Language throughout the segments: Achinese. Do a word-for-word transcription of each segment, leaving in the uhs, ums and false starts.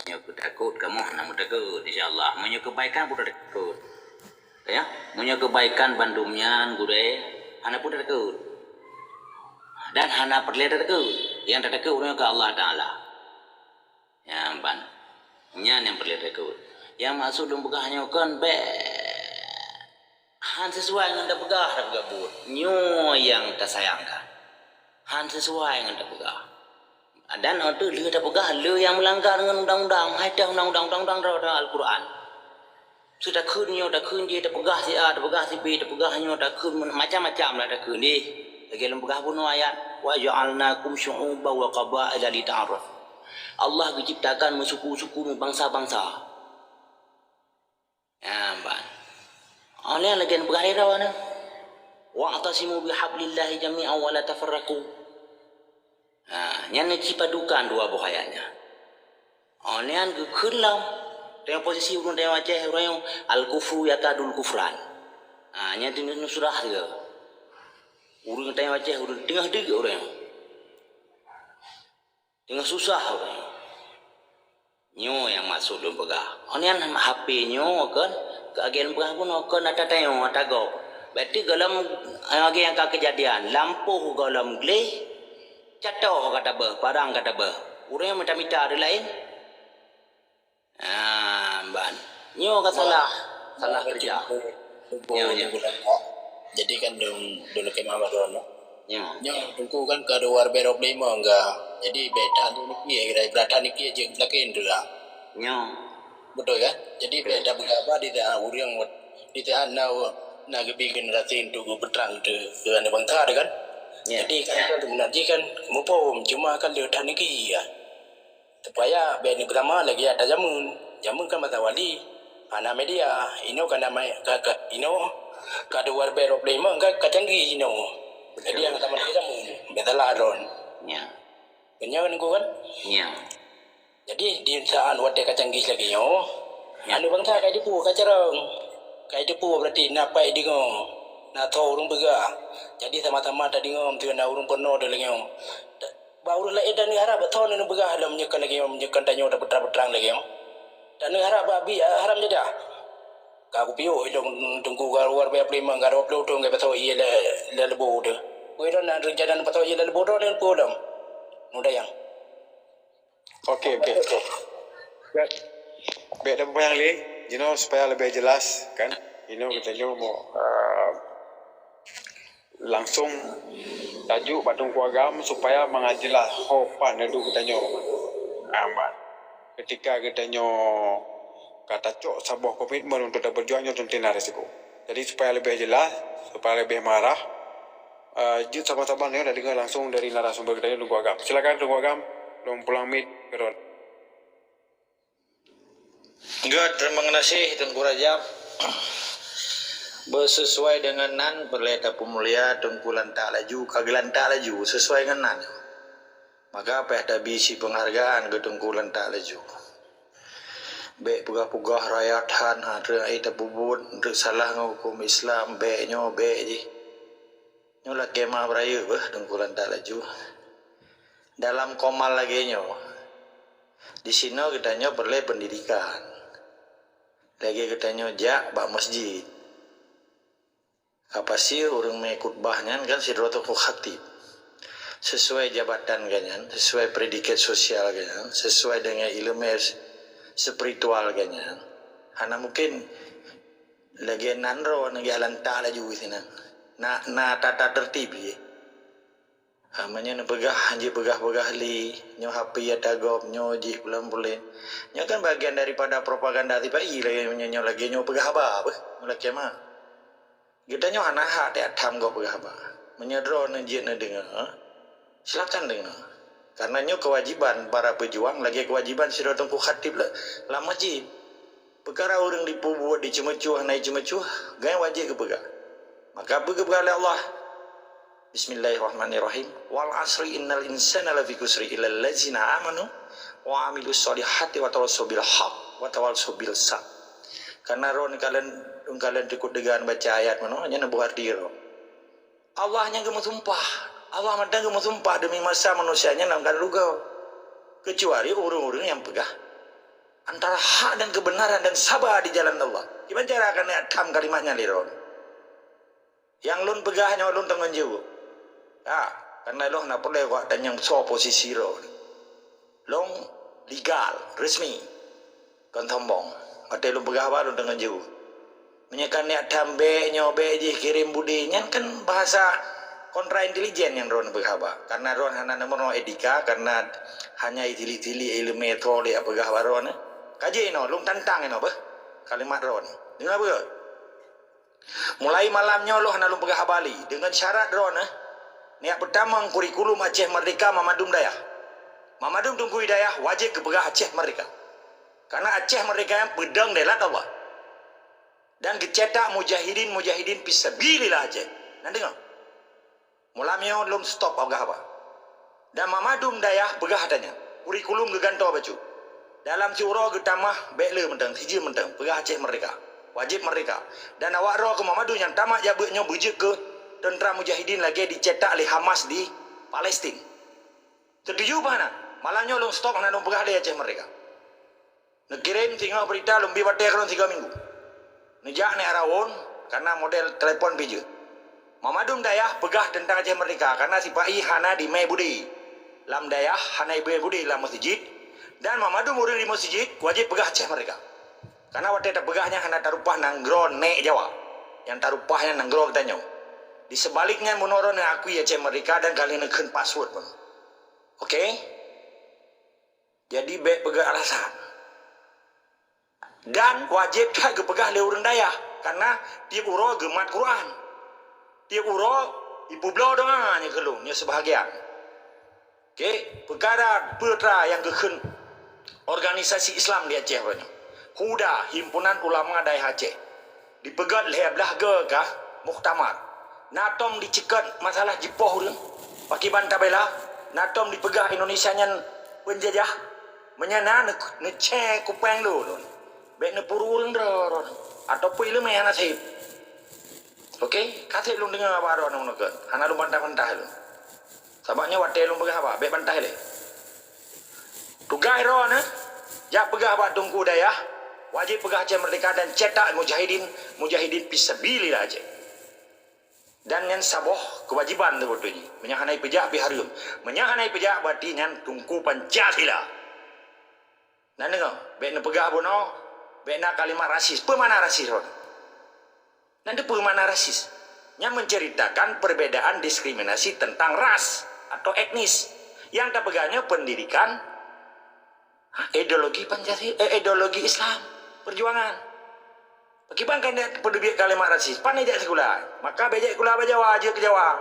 Meunyoe keutakot kamoe hana meutakot, insya Allah. Meunyoe keubaikan pun takot. Ya, meunyoe keubaikan bandum nyan gurée hana pun takot. Dan hana peureulée takot. Nyang takot ureuëng keu Allah Taala. Nyang ban. Nyan nyang peureulée takot. Nyang maksud lôn peugah nyoe kon bék han sesuai ngon tapeugah, tapeugah buet. Nyoe nyang tasayangkan. Han sesuai ngon tapeugah. Dan óh teuk lheueh tapeugah le nyang meulanggar ngon undang-undang, hai teuh undang-undang, undang-undang droe Al-Qur'an. Su takheun nyoe, takheun jih, tapeugah si A, tapeugah si B, tapeugah nyoe, takheun macam-macam lah takheun deh. Lagée lôn peugah bunoe ayat, "Wa ja'alnakum syu'uban wa qabaila lita'arafu." Allah geuciptakan meusuku-suku, meubangsa-bangsa. Ya, ban. Oleh lagée peugah lé droe nyoe, "Wa'tasimu bihablillahi jami'an wa la tafarraqu." Ha, nyan neucipadukan dua boh ayat nyan. Oh, nyan geukheun lom. Tengok posisi ureuëng tanyoe Aceh, ureuëng nyoe al-kufru yakadul kufran. Ha, nyan teungoh nusrah dia. Ureuëng tanyoe Aceh, ureuëng teungoh deuk ureuëng nyoe. Teungoh susah ureuëng nyoe. Nyoe nyang maksud lôn peugah. Oh, nyan H P nyoe kon, keu agen peugah pun kon ata tanyoe, ata gob. Berarti gohlom, eh, lagée nyang ka keujadian, lampôh gohlom gleh, catoh ka tabeuh, parang ka tabeuh. Ureuëng mita-mita di laén. Ah, ban. Nyoe ka salah, salah kerja. Nyoe, nyoe. Jadi kan dong, dong kemah baru, no? Nyoe. Nyoe, Teungku kan ka dua ribu dua puluh lima enggak. Jadi bék that niki, kira beratan niki je lakin tu lah. Nyoe. Betul kan? Jadi bék that beugaba di dah urang di dah na na gebi generasi tu geupetrang tu ke aneuk bangsa tu kan. Ya. Jadi kan tu benar ji kan muphom cuma kan dia that niki ya. Supaya bék ni beutama lagée ata jameun. Jameun kan masa wali. Hana media. Inoe ka nama ka, ka inoe ka dua ribu dua puluh lima ka, ka canggih inoe. Jadi nyang sama lagée jameun. Bék salah droen. Ya. Beunyoe kan, Teungku, kan? Ya. Jadi di saat watée ka canggih lagée nyoe, ya, aneuk bangsa ka jipeu ka carông. Ka jipeu berarti na pai deungoe. Na tho ureuëng peugah. Jadi sama-sama tadeungoe meuteuna ureuëng peunoh lagée nyoe. Bak ureuëng laén dan harab bak thon neupeugah lom nyoe kan lagée nyoe, nyoe kan tanyoe tapeutang-peutang lagée nyoe. Dan harab bak bi haram jadah. Ka kupiôh ilong Teungku ka luar biasa pelimang ka dua puluh thon ka pasoe ié le, le leubô teuh. Kui lôn na rencana pasoe ié le leubô teuh nyoe peue lom. Nudayang. Okey, okey. Baik. Baik, dan yang lain, you know, supaya lebih jelas kan. You know, kita nyoe mau uh, langsung tajuk bak Teungku Agam supaya mangat jelas ho pan neuduek geutanyoe. Aman. Ketika geutanyoe ka tacok saboh komitmen untuk tapeurjuang nyoe tentu na risiko. Jadi supaya lebih jelas, supaya lebih marah, uh, jeuet saban-saban nyoe tadeungoe langsung dari narasumber geutanyoe Teungku Agam. Silakan Teungku Agam, lôn pulang mic keudroe. Geuh, terima kasih Teungku Rajab. Beusesuai deungon nan, peureulée tapeumulia Teungku Lantak Laju, ka geulantak laju, sesuai ngon nan. Maka payah tabi si penghargaan keu Teungku Lantak Laju. Bék peugah-peugah rayeuk that, ha, treuk ai tapubuet, treuk salah ngon huköm Islam, bék nyoe, bék jih. Nyoe lakée meuah beurayeuk beuh Teungku Lantak Laju. Dalam komal lagée nyoe, disinoe geutanyoe peureulée peundidikan. Lagée geutanyoe jak bak masjid. Apa sih ureuëng mé khutbah nyan kan sidroe tokoh khatib. Sesuai jabatan geuh nyan, sesuai predikat sosial geuh nyan, sesuai dengan ilmu spiritual geuh nyan. Hana mungkin lagée nan droe nyan geuh lantak laju sinan. Na, na tata tertib jih. Ha, meunyoe neupeugah, jipeugah-peugah lé, nyoe hapé ya tagop, nyoe jih pulan-pulan. Nyoe kan bagian daripada propaganda sipai lagée nyoe, nyoe lagée nyoe peugah haba beuh, meulakée ma. Geutanyoe hana hak teuh tham gob peugah haba. Meunyoe droeneuh jeuet neudeungoe, silakan deungoe. Karena nyoe kewajiban para pejuang lagée kewajiban sidroe teungku khatib lam masjid. Peukara ureuëng jipeubuet jiceumeucue hana jiceumeucue, geuh wajéb geupeugah. Maka peue geupeugah lé Allah? Bismillahirrahmanirrahim. Wal asri innal insana lafi khusri illal ladzina amanu wa amilus solihati wa tawasau bil haq wa tawasau bil sab. Karena roh kalon kalon teukot deugan baca ayat meunoe hanya neubuet diri roh. Allah nyang geumeusumpah. Allah mantong geumeusumpah demi masa manusia nyan lam keuadaan lugao. Keucuali ureuëng-ureuëng nyang peugah Antara hak dan kebenaran dan saba di jalan Allah. Kiban cara keuneuk tham kalimat nyan lé droeneuh? Nyang lôn peugah nyoe lôn tanggong jaweueb. Ha, karena lôn hana peureulée keu tanyong soe posisi droeneuh. Lôn legal, resmi. Kon sombong. Watée lôn peugah haba lôn tanggong jaweueb. Meunyoe ka neuk tham bék nyoe bék jih kirém budé, nyan kan bahasa kontra intelijen nyang droeneuh peugah haba. Karena droeneuh hana neumeurunoe etika, karena hanya isilik-silik iéleumé tho lé peugah bak droeneuh. Ka jeuet inoe, lôn tantang inoe beuh kalimat droeneuh. Deungoe beuh. Mulai malam nyoe lôn hana lôn peugah haba lé, deungon syarat droeneuh neuk peutamong kurikulum Aceh Merdeka Mamadum Dayah. Mamadum Teungku Hidayah wajéb geupeugah Aceh Merdeka. Karena Aceh Merdeka nyan peudong deulat Allah. Dan geucetak mujahidin-mujahidin fisabilillah Aceh. Na deungoe? Malam nyoe lôn stop peugah haba. Dan Mamadum Dayah peugah ata nyan. Kurikulum geugantoe bacut. Dalam siuroe geutamah bék le mantong, sijeuem mantong, peugah Aceh merdeka. Wajéb merdeka. Dan awak droe keu Mamadum nyang tamat jak beuet nyoe beujeuet keu teuntra mujahidin lagée dicetak lé Hamas di Palestin. Setuju bah hana? Malam nyoe lôn stop hana lôn peugah lé Aceh merdeka. Neukirém singoh beurita lôn bi watée keudroe sigoe minggu. Neujak neuk arawon, karena model telepon pi jeuet. Mamadum Dayah peugah teuntang Aceh Merdeka, karena sipa-i hana jimé budé lam dayah, hana jimé budé lam meuseujid, dan Mamadum ureuëng di meuseujid wajéb peugah Aceh Merdeka. Karena watée tapeugah nyan hana tarupah nanggroe nék Jawa, nyang tarupah nyan nanggroe geutanyoe. Di seubaliknya, meunurot neuakui Aceh Merdeka dan ka lheueh neukheun password pun. Oke? Jadi bék peugah alasan. Dan wajéb that geupeugah lé ureuëng dayah, karena tieb uroe geumat Quran. Tieb uroe ipeubloe doa nyoe keu lôn, nyoe seubahagian. Oke, peukara peutra nyang geukheun organisasi Islam di Aceh uroe nyoe. HUDA, Himpunan Ulama Dayah Aceh. Dipeugét lhée blaih goe kah muktamar. Na tom diceukot masalah jipoh ureuëng. Pakiban tabela, na tom dipeugah Indonesia nyan peunjajah. Meunyoe na neu-, neucé kupéng lôn, bék neupuru ureuëng droe, droe, ataupun iéleumé hana sép. Oke, ka sép lôn deungoe haba droe nyoe meuneukot. Hana lôn bantah-bantah lôn. Sabab nyoe watée lôn peugah haba, bék bantah lé. Tugaih droeneuh, jak peugah bak Teungku Dayah, wajéb peugah Aceh Merdeka dan cetak mujahidin, mujahidin fisabilillah Aceh. Dan nyan saboh keuwajiban teuh beutôi jih. Meunyoe hana ipeujak pih hareuem. Meunyoe hana ipeujak, berarti nyan Teungku Pancasila. Na deungoe, bék neupeugah bunoe, bék na kalimat rasis. Peue makna rasis droeneuh? Nyan teupeue makna rasis? Nyan menceritakan perbedaan diskriminasi tentang ras atau etnis. Nyang tapeugah nyoe pendidikan, ideologi Pancasila, eh, ideologi Islam, perjuangan. Pakiban ka neuk peuteubiet kalimat rasis, pane jak sikula. Maka bék jak sikula bak Jawa, jeuet keu Jawa.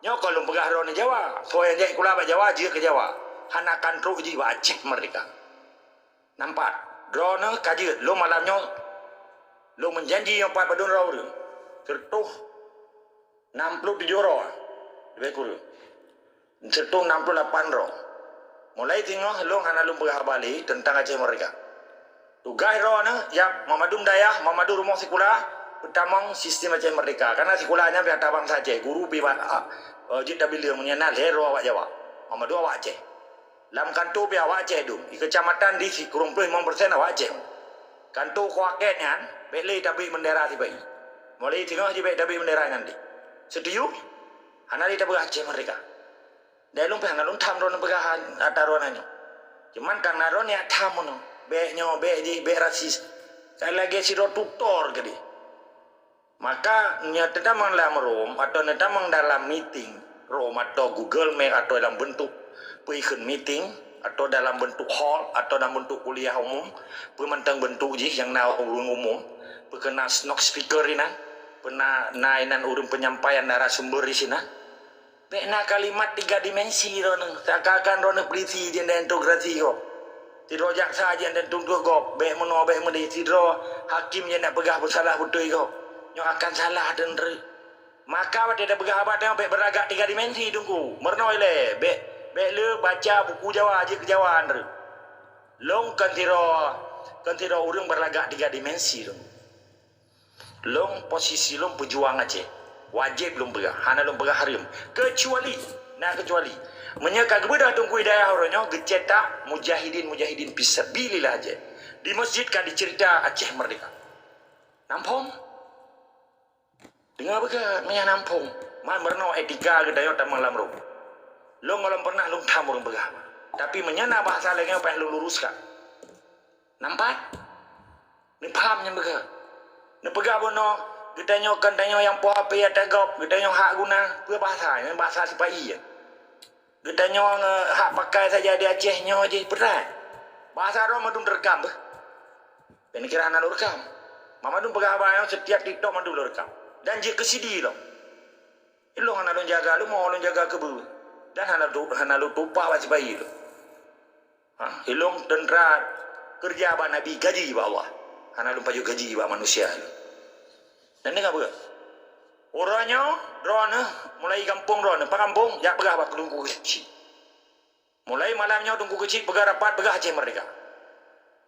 Nyoe kon lôn peugah droeneuh Jawa. Soe nyang jak sikula bak Jawa, jeuet keu Jawa. Hana kan trok jih bak Aceh Merdeka. Nampak, droeneuh ka jeuet, lôn malam nyoe, lôn meujanji nyoe pat padum droe ureuëng. Sireutoh nam ploh tujoh droe, leubeh kureueng. Sireutoh nam ploh lapan droe. Mulai singoh lôn hana lôn peugah haba lé teuntang Aceh Merdeka. Tugaih droeneuh, jak Mamadum Dayah, Mamadum rumoh sikula, peutamong sistem Aceh Merdeka. Karena sikula nyan pih atra bansa Aceh, guru pih ba-, a, jeuet tabileue meunyoe na lhée droe awak Jawa. Mamadum awak Aceh. Lam kanto pih awak Aceh dum. Di keucamatan di sikureueng ploh limong persen awak Aceh. Kanto keu akét nyan, bék lé tabri bendera sipa-i. Mulai singoh jih bék tabri bendera nyan deh. Setuju? Hana lé tapeugah Aceh Merdeka. Dan lôn pih hana lôn tham droeneuh peugah ata droeneuh nyoe. Cuman karena droeneuh jak tham meunoe. Bék nyoe, bék jih, bék rasis. Ka lagée sidroe tutor keudeh. Maka, nyoe teutamong lam Rome atau teutamong dalam meeting Rome atau Google Meet atau dalam bentuk peikheun meeting atau dalam bentuk hall atau dalam bentuk kuliah umum, peue mantong bentuk jih nyang na ureuëng umum, peue keu na keynote speaker inan, peue na, na inan ureuëng peunyampaian narasumber di sinan. Bék na kalimat tiga dimensi droeneuh, seakan-akan droeneuh polisi jeuet dan integrasi gob. Sidroe jaksa jeuet dan tuntut gob, bék meunoe bék meudeh, sidroe hakim jeuet dan peugah beusalah beutôi gob. Nyoe akan salah teunteuk. Maka watée tapeugah haba tanyoe bék beuragak tiga dimensi Teungku. Meurunoe ilée, bék, bék le baca buku Jawa jeuet keu Jawa teunteuk. Lôn kon sidroe, kon sidroe ureuëng beuragak tiga dimensi Teungku. Lôn posisi lôn peujuang Aceh. Wajéb lôn peugah, hana lôn peugah hareuem. Keucuali Na keucuali meunyoe ka geubeudôh Teungku Hidayah uroe nyoe geucetak mujahidin-mujahidin fisabilillah jeh. Di masjid ka diceurita Aceh Merdeka. Nam phom? Deungoe beugét, meunyoe nam phom, man meurunoe etika geutanyoe tamong lam rot. Lôn gohlom pernah lôn tham ureuëng peugah. Tapi meunyoe na bahasa lagée nyoe payah lôn luruskan. Nampak? Neupham nyang beugét. Neupeugah bunoe, geutanyoe kon tanyoe nyang poh api ata gob, geutanyoe hak guna, peue bahasa, nyan bahasa sipa-i. Geutanyoe nge-, hak pakai saja di Aceh nyoe jih, peue that. Bahasa droe mandum teurekam beuh. Bèk neukira hana lôn rekam. Mandum peugah haba nyoe setiap TikTok mandum lôn rekam. Dan jeuet keu C D lom. Ilôn hana lôn jaga leumo, lôn jaga keubeue. Dan hana tu-, hana lôn tumpah bak sipa-i lôn. Ha, ilôn teuntra keureuja bak Nabi, gaji bak Allah. Hana lôn pajoh gaji bak manusia lôn. Dan deungoe beugét. Uroe nyoe, droeneuh mulai gampông droeneuh, pa gampông, jak peugah bak Teungku Keuchik. Mulai malam nyoe Teungku Keuchik peugah rapat, peugah Aceh Merdeka.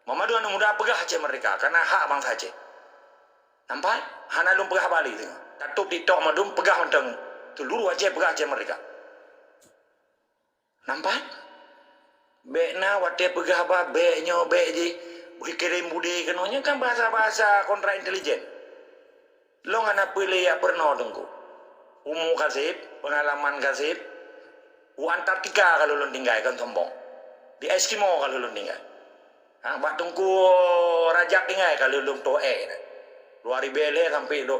Muhammad Dua Aneuk Muda peugah Aceh Merdeka, kareuna hak bansa Aceh. Nampak? Hana lôn peugah haba lé. Tatôp TikTok mandum peugah mantong. Seuluruh Aceh peugah Aceh Merdeka. Nampak? Bèk na watée peugah haba bèk nyoe bèk jih, beukirim budé keunoe, nyoe kan bahasa-bahasa kontra intelijen. Lôn hana peue lé jak peurunoe Teungku. Umu ka seb, peungalaman ka seb. U Antartika ka lôn tinggai, kon sombong. Di Eskimo ka lôn tinggai. Ha, bak Teungku Rajab tinggai ka lôn tu'oh ék. Dua ribèe lhèe sampai dua,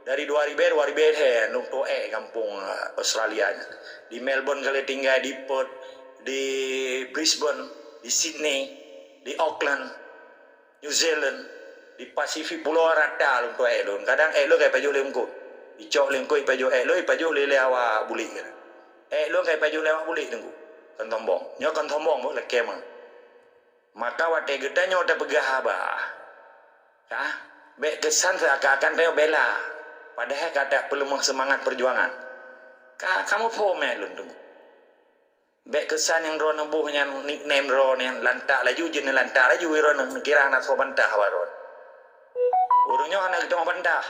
dari dua ribèe, dua ribèe lhèe lôn tu'oh ék gampông, eh, Australia nyan. Di Melbourne ka lôn tinggai, di Perth, di Brisbane, di Sydney, di Auckland. New Zealand, di Pasifik pulo rata lôn tu'oh ék lôn. Kadang ék lôn ka ipajoh lé eungkôt. Icok lé eungkôt ipajoh ék lôn, ipajoh lé, lé awak bulék. Ék lôn ka ipajoh lé awak bulék Teungku. Kon sombong. Nyoe kon sombong boh, lakée meuh. Maka watée geutanyoe tapeugah haba, ka, bèk keusan seuakan-akan tanyoe bela. Padahai ka tapeuleumah seumangat peujuangan. Ka, kamoe phom ék lôn Teungku. Bèk keusan nyang droeneuh boh nyan nickname droeneuh nyan, lantak laju, jeuet neulantak laju droeneuh, neukira hana soe bantah bak droeneuh. Ureuëng nyoe hana geuteumé bantah.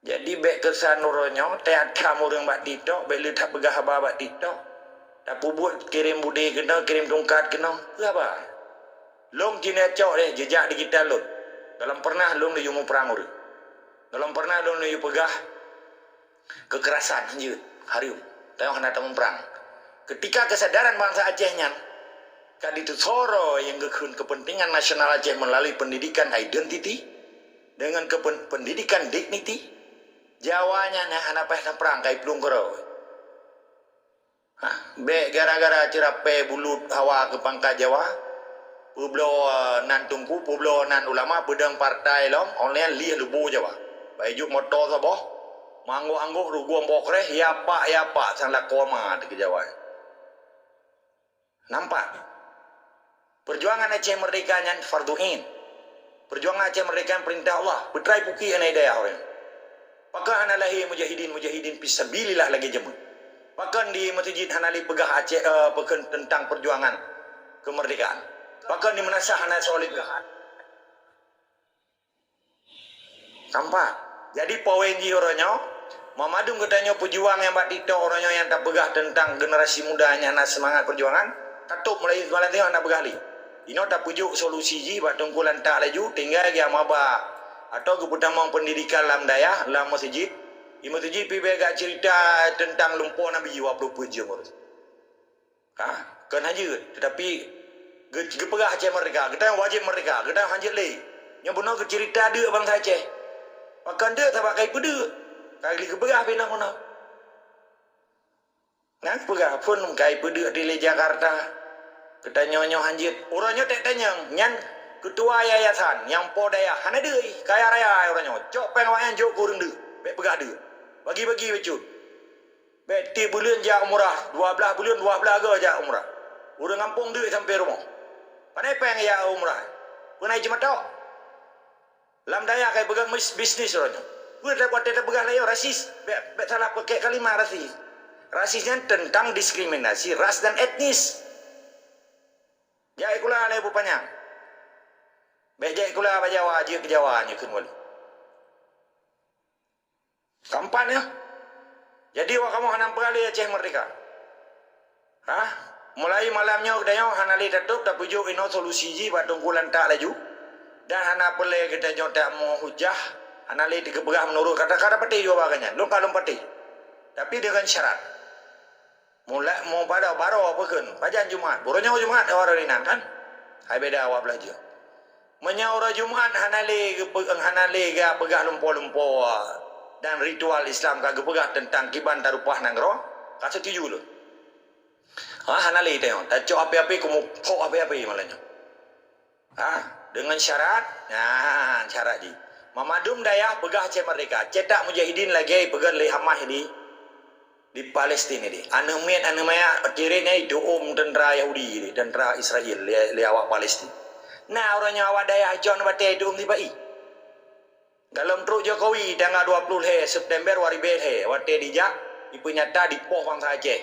Jadi bèk keusan uroe nyoe, teuka ureuëng bak TikTok, bèk lé tapeugah haba bak TikTok. Tapeubuet kirém budé keunoe, kirém tungkat keunoe, peue haba? Lôn keuneuk cok lé jeujak digital lôn. Gohlom pernah lôn neuyue muprang ureuëng. Gohlom pernah lôn neuyue peugah kekerasan, hanjeuet, hareuem, tanyoe hana tamuprang. Ketika kesadaran bansa Aceh nyan ka diteusoro nyang geukheun kepentingan nasional Aceh melalui pendidikan identiti dengan kepen-, pendidikan dignity, Jawa nyan hana payah taprang, ka iplueng keudroe. Ha, bèk gara-gara ceurapée bulut hawa keu pangkat Jawa, peubloe nan teungku, peubloe nan ulama, peudong partai lom, online lieh leubo Jawa. Bak ijok moto saboh, meuanggôh-anggôh rugoe boh kréh, ya pak, ya pak, sang lakoe ma teuh keu Jawa. Nampak? Peujuangan Aceh Merdeka nyan fardhu ain. Peujuangan Aceh Merdeka nyan peurintah Allah. Peutrai puki aneuk dayah ureuëng. Pakon hana lahé mujahidin-mujahidin fisabilillah lagée jameun? Pakon di meuseujid hana lé peugah Aceh, eh, pakon teuntang peujuangan keumeurdekaan? Pakon di meunasah hana soe lé peugah? Nampak? Jadi poin jih uroe nyoe, mandum geutanyoe peujuang nyang bak TikTok uroe nyoe nyang tapeugah teuntang generasi muda nyang hana seumangat peujuangan, tatôp mulai malam nyoe hana peugah lé. Inoe tapeujok solusi jih bak teungku lantak laju, tinggai geujak maba atau geupeutamong peundidikan lam dayah, lam meuseujid. Di meuseujid pih bèk geujak ceurita teuntang lumpoe Nabi dua ploh peuet jeuem ureuëng. Ha, kon hanjeuet, teutapi geu-, geupeugah Aceh merdeka, geutanyoe wajéb merdeka, geutanyoe hanjeuet lé. Nyoe bunoe geuceurita deuk bansa Aceh. Pakon deuk, sabab ka ipeudeuk. Ka lheueh geupeugah pih na bunoe. Nyan peugah phon ka ipeudeuk di lé Jakarta. Geutanyoe nyoe hanjeuet. Uroe nyoe teuntanyong, nyan keutua yayasan nyang po dayah hana deuk, kaya raya uroe nyoe. Cok péng awaknyan jok keu ureuëng deuk, bèk peugah deuk. Bagi-bagi bacut. Bèk tiep buleuen jak umrah, dua blaih buleuen, dua blaih goe jak umrah. Ureuëng gampông deuk sampoe rumoh. Pane péng jak umrah? Peue na jimeutok? Lam dayah ka ipeugah mis-, bisnis uroe nyoe. Peue watée tapeugah lagée nyoe rasis? Bèk, bèk salah pakai kalimat rasis. Rasis nyan teuntang diskriminasi ras dan etnis. Jak sikula lé bupanyang. Bèk jak sikula bak Jawa, jeuet keu Jawa nyoe kheun walu. Keumpat nyoe, Jadi awak kamoe hana peuralée Aceh merdeka. Ha? Mulai malam nyoe geutanyoe hana lé tatôb tapeujok inoe solusi jih bak Teungku Lantak laju. Dan hana peureulée geutanyoe tameuhujah, hana lé teupeugah meunurot kata-kata patéh jua bak gobnyan. Lôn ka lôn patéh. Tapi deungon syarat. Mulai mo pada baroe peukheun, pajan Jumat. Buroe nyoe Jumat awak inan kan? Hai beda awak beulaju. Meunyoe uroe Jumat hana lé geupe-, hana lé geupeugah lumpo-lumpo dan ritual Islam ka geupeugah teuntang kiban tarupah nanggroe, ka setuju lôn. Ha, hana lé teuh, tacok api-api, kumuphok api-api malam nyoe. Ha, dengan syarat, nah, syarat jih. Mamandum dayah peugah Aceh merdeka, cetak mujahidin lagée peugah lé Hamas di di Palestina di. Aneuk miet, aneuk mayat, tirit nyan itu um tentara Yahudi di, tentara Israel lé, lé awak Palestina. Nah, uroe nyoe awak dayah Aceh batée itu um sipa-i. Dalam trok Jokowi tanggal dua puluh lhée September dua ribu lhée, watée dijak, dipeunyata dipoh bansa Aceh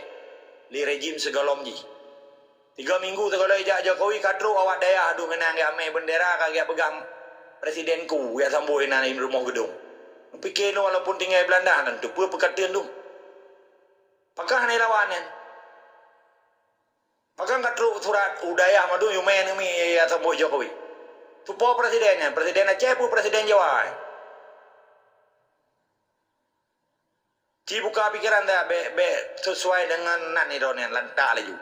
lé rejim sigohlom jih. Tiga minggu sigohlom ijak Jokowi ka trok awak dayah, aduh, meunan geuamé bendera, ka geupeugah presiden ku, ya sambot inan di rumoh geudong. Pikir lôn walaupun tinggai Belanda, nan teupeue peukateun lôn. Pakon hana lawan nyan? Pakon ka trok surat u dayah mandum, yumé neumi ya sambot Jokowi? Soe presiden nyan? Presiden Aceh peue presiden Jawa? Ci buka pikiran dah, bék, bék sesuai dengan nan droeneuh, Lantak laju.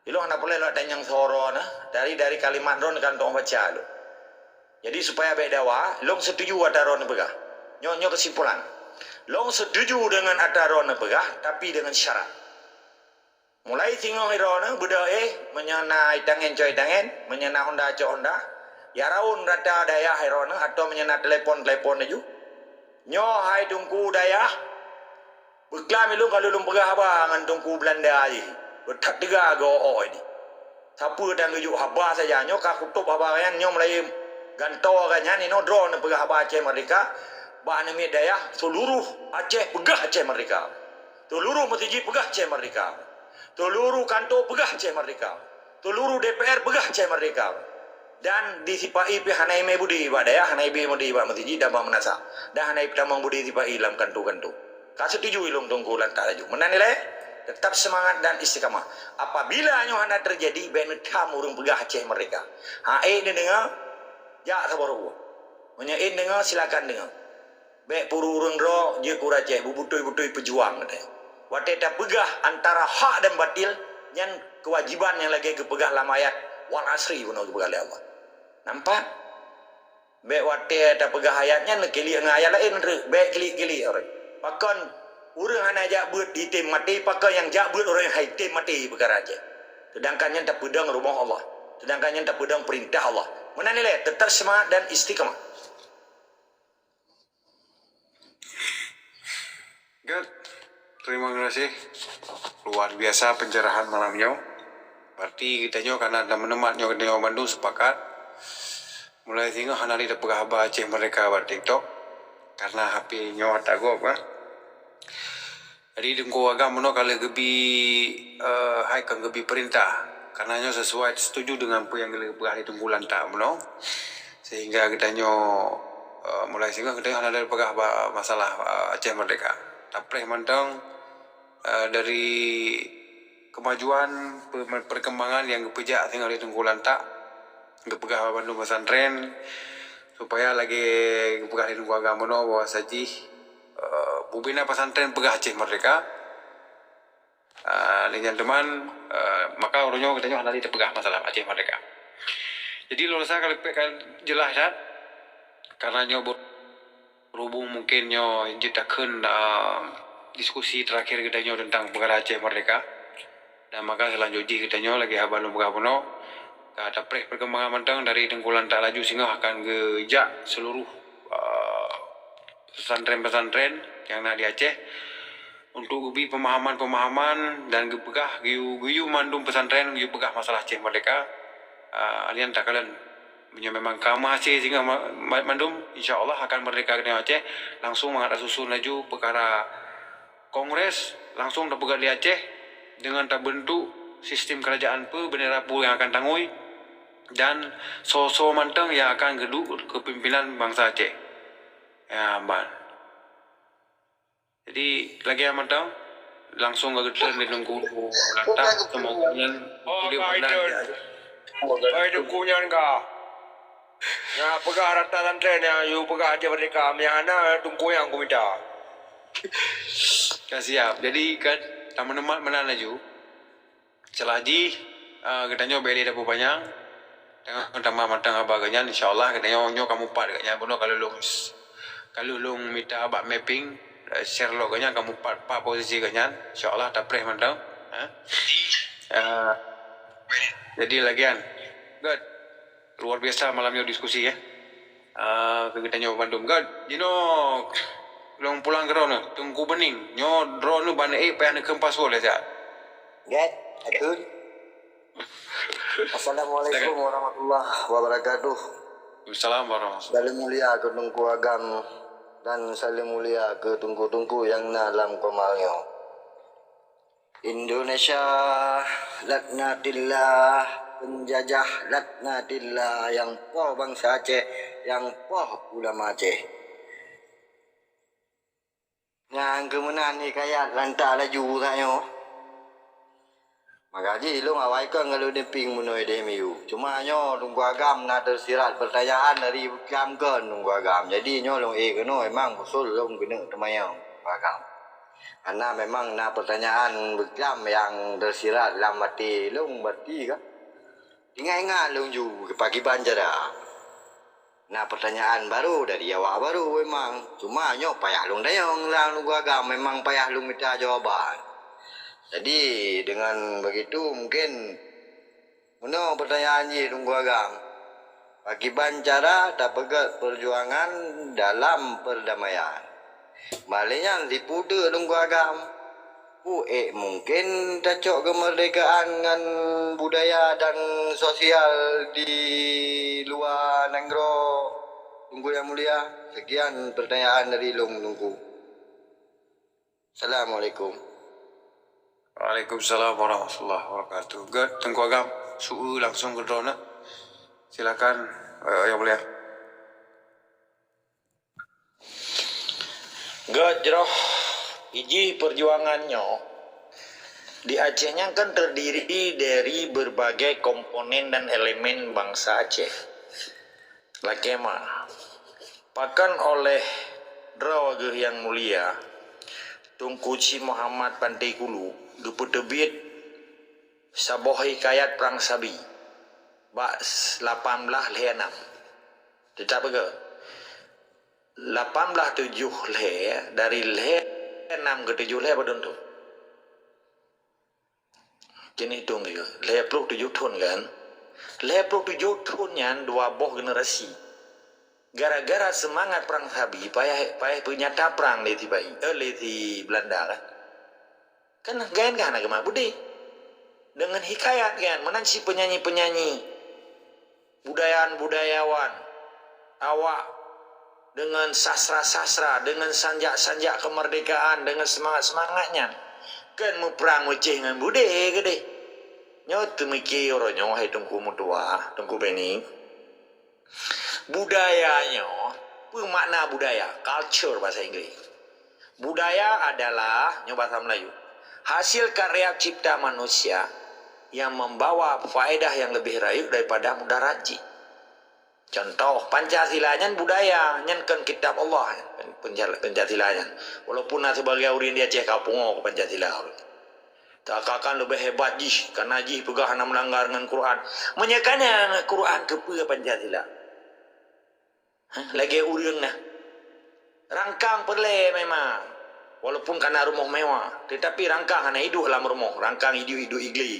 Ilôn hana peureulée lôn tanyong suara na, dari, dari kalimat droeneuh kan tong baca lôn. Jadi supaya bék dawa, lôn setuju ata droeneuh peugah. Nyoe, nyoe kesimpulan. Lôn setuju dengan ata droeneuh peugah, tapi dengan syarat. Mulai singoh droeneuh beudôh éh, meunyoe na itangen cok itangen, meunyoe na honda cok honda, ya raun rata dayah droeneuh, atau meunyoe na telepon, telepon laju. Nyoe hai teungku dayah, beuklam ilôn ka lôn peugah haba ngon teungku Belanda jih. Beuthat teuga geuh-oh jih. Sapeue dan geujok haba saja, nyoe ka kutôb haba nyan, nyoe mulai gantoe ka nyan, inoe droeneuh peugah haba Aceh merdeka, bak aneuk miet dayah, seuluruh Aceh peugah Aceh merdeka. Seuluruh meuseujid peugah Aceh merdeka. Seuluruh kantô peugah Aceh merdeka. Seuluruh D P R peugah Aceh merdeka. Dan di sipa-i pih hana imé budi bak dayah, hana imé budi bak meuseujid dan bak meunasah. Dan hana itamong budi sipa-i lam kantô-kantô. Ka setuju ilôn teungku Lantak laju. Meunan ilée, tetap seumangat dan istiqamah. Apabila nyoe hana teujadi, bék neutham ureuëng peugah Aceh merdeka. Ha, ék neudeungoe, jak saboh rugoe. Meunyoe ék neudeungoe, silakan deungoe. Bék peureueng droe jeuet keu ureuëng Aceh, beubutôi-butôi peujuang geutanyoe. Watée tapeugah antara hak dan batil, nyan keuwajéban nyang lagée geupeugah lam ayat wal asri bunoe geupeugah lé Allah. Nampak? Bék watée tapeugah ayat nyan neukiliek ngon ayat laén, bék kiliek-kiliek. Pakon ureuëng hana jak beuet item maté, pakon nyang jak beuet ureuëng hai tem maté peukara jih. Sedangkan nyan tapeudong rumoh Allah. Sedangkan nyan tapeudong peurintah Allah. Meunan ilée, tetap seumangat dan istiqamah. Good. Terima kasih. Luar biasa pencerahan malam nyoe. Berarti geutanyoe kana dan meunemat nyoe geutanyoe bandum sepakat. Mulai singoh hana lé tapeugah haba Aceh merdeka bak TikTok. Karena H P nyoe ata gob, kan. Jadi Teungku Agam bunoe ka lheueh geubi, eh, hai kon geubi peurintah. Karena nyoe sesuai, setuju dengan peue nyang geupeugah lé Teungku Lantak bunoe. Sehingga geutanyoe, eh, mulai singoh geutanyoe hana lé peugah ba masalah, eh, Aceh Merdeka. Tapreh mantong, eh, dari kemajuan pe-, perkembangan nyang geupeujak singoh lé Teungku Lantak, geupeugah bak bandum pesantren, supaya lagée geupeugah lé Teungku Agam bunoe bahwa sajih, eh, bubena pesantren peugah Aceh Merdeka. Ah, lé nyan teuma, eh, maka uroe nyoe geutanyoe hana lé tapeugah masalah Aceh Merdeka. Jadi, lôn rasa ka leupie ka jeulaih that, karena nyoe berhubung mungkin nyoe jeuet takheun, ah, diskusi terakhir geutanyoe tentang peukara Aceh Merdeka. Dan maka seulanjut jih geutanyoe lagée haba lôn peugah bunoe, ka tapreh perkembangan mantong dari Teungku Lantak laju singoh akan geujak seluruh, ah, pesantren-pesantren nyang na di Aceh untuk geubi pemahaman-pemahaman dan geupeugah geuyue, geuyue mandum pesantren geuyue peugah masalah Aceh Merdeka, ah, nyan takalon. Meunyoe memang ka meuhase singoh ma-, ma-, mandum, insya Allah akan merdeka geutanyoe Aceh. Langsung mangat tasusun laju peukara kongres, langsung tapeugah di Aceh dengan tabentuk sistem kerajaan peue, bendera peue nyang akan tangui, dan soe-soe mantong nyang akan geuduek keu pimpinan bansa Aceh. Ya, ban. Jadi lagèe mantong langsung ka geutreun di Teungku Lantah, semoga nyan Oh, ka itu. Oi, Teungku nyan ka. Nyang peugah rata santren nyang yue peugah até merdeka, nyang hana Teungku nyang kumita. Ka siap. Jadi ka tameuneumpat meunan laju. Setelah jih, ah, geutanyoe bèk lé tapeupanjang. Teungoh tamah mantong haba geuh nyan, insya Allah geutanyoe nyoe ka mupat geuh nyan. Bunoe ka lheuh lôn, ka lheuh lôn mita bak mapping, eh, share lom geuh nyan ka mupat pat posisi geuh nyan. Insya Allah tapreh mantong. Ha? Eh, jadi lagèe nyan. Good. Luar biasa malam nyoe diskusi, eh. Ah, keu geutanyoe bandum. Good. Jinoe lôn pulang keu droeneuh, Teungku Beuning. Nyoe droeneuh ban ék payah neukheun password lé siat. Gèt, akun. Assalamualaikum warahmatullahi wabarakatuh. Waalaikumsalam warahmatullahi. Saleuem mulia keu Teungku Agam dan saleuem mulia keu teungku-teungku nyang na lam koma nyoe. Indonesia laknatillah, peunjajah laknatillah nyang poh bansa Aceh, nyang poh ulama Aceh. Nyang keu meunan hikayat Lantah laju tanyoe. Maka jih lôn awai kon ka lôn deupieng bunoe di M U. Cuma nyoe Teungku Agam na teusirat peurtanyaan dari Beuklam kon Teungku Agam. Jadi nyoe lôn ék keunoe memang usul lôn keuneuk teumanyong Teungku Agam. Karena memang na peurtanyaan Beuklam nyang teusirat lam até lôn, berarti ka. Ingat-ingat lôn ju pakriban cara. Na peurtanyaan barô dari awak barô memang. Cuma nyoe payah lôn tanyong lam Teungku Agam, memang payah lôn mita jawaban. Jadi dengan begitu mungkin meunoe peurtanyaan jih Teungku Agam. Pakriban cara tapeugèt peurjuangan dalam peurdamaian? Bah lé nyan sipeue teuk Teungku Agam? Peue ék mungken tacok keumeurdekaan ngon budaya dan sosial di luwa nanggroe, Teungku nyang mulia? Sekian peurtanyaan dari lôn, Teungku. Assalamualaikum. Waalaikumsalam warahmatullahi wabarakatuh. Gèt, Teungku Agam, su-, langsung keu droeneuh. Silakan, eh, Yang Mulia. Gèt jroh, ijih peurjuangan nyoe di Aceh nyan kan terdiri dari berbagai komponen dan elemen bangsa Aceh. Lakèe ma, pakon oleh droe geuh nyang mulia, Teungku Chik Muhammad Pantai Kulu, geupeuteubiet saboh hikayat prang sabi bak lapan blaih lhèe nam. Teutab ke? Lapan blaih tujoh lhèe, dari lhèe nam keu tujoh lhèe padum thôn. Keuneuk itong lé, lhèe ploh tujoh thôn kan? Lhèe ploh tujoh thôn nyan dua boh generasi. Gara-gara seumangat prang sabi, payah, payah peunyata prang lé si Bai-, eh, lé si Beulanda kan? Kan gèt kan hana geumat beudé. Deungon hikayat kan, meunan cit peunyanyi-peunyanyi, budayawan-budayawan, awak deungon sastra-sastra, deungon sanjak-sanjak keumeurdekaan, deungon seumangat-seumangat nyan, kan meuprang meucéh ngon beudé keudéh. Nyoe teumiki uroe nyoe, hai Teungku meutuwa, Teungku Beni. Budaya nyoe, peue makna budaya? Culture bahasa Inggris. Budaya adalah, nyoe bahasa Melayu, hasil karya cipta manusia yang membawa faedah yang lebih rayeuk daripada mudarat jih. Contoh, Pancasila nyan budaya, nyan kon kitab Allah, Pancasila nyan. Walaupun na sibagian ureueng di Aceh ka pungo keu Pancasila. Takah kan leubeh hebat jih, karena jih peugah hana meulanggar ngon Quran. Meunyoe ka na Quran, keupeue Pancasila? Hah, lagèe ureueng na. Rangkang peureulèe memang. Walaupun ka na rumoh mewah, tetapi rangkang hana iduek lam rumoh, rangkang iduek-iduek i glé.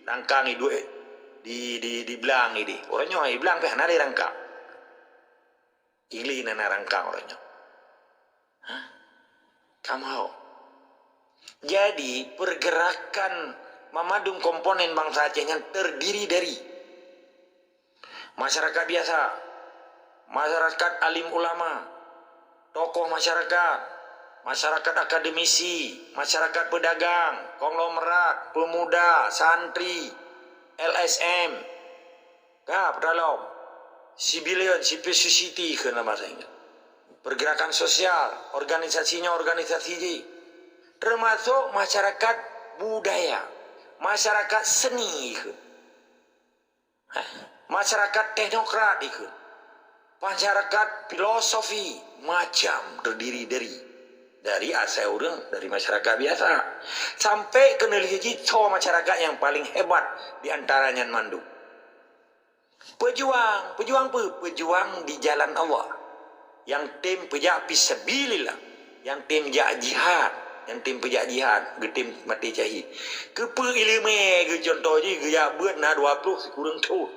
Rangkang iduek di, di, di blang idéh. Uroe nyoe i blang pih hana lé rangkang. I glé na, na rangkang uroe nyoe. Hah? Kamoe. Jadi, pergerakan mamandum komponen bangsa Aceh nyan terdiri dari masyarakat biasa, masyarakat alim ulama, tokoh masyarakat, masyarakat akademisi, masyarakat pedagang, konglomerat, pemuda, santri, L S M, ka peudalom, civilian, civil society kheun lam bahasa Inggris. Pergerakan sosial, organisasi nyoe, organisasi jih, termasuk masyarakat budaya, masyarakat seni ikheun, masyarakat teknokrat ikheun, masyarakat filosofi, macam terdiri dari, dari asai ureuëng, dari masyarakat biasa, sampai keuneulheueh jih soe masyarakat nyang paling hebat di antara nyan mandum. Peujuang, peujuang peue? Peujuang di jalan Allah. Nyang tem peujak fisabilillah, nyang tem jak jihad, nyang tem peujak jihad, geutem maté syahid. Keupeue ileumé geucuntoh jih geujak beuet na dua ploh sikureueng thon.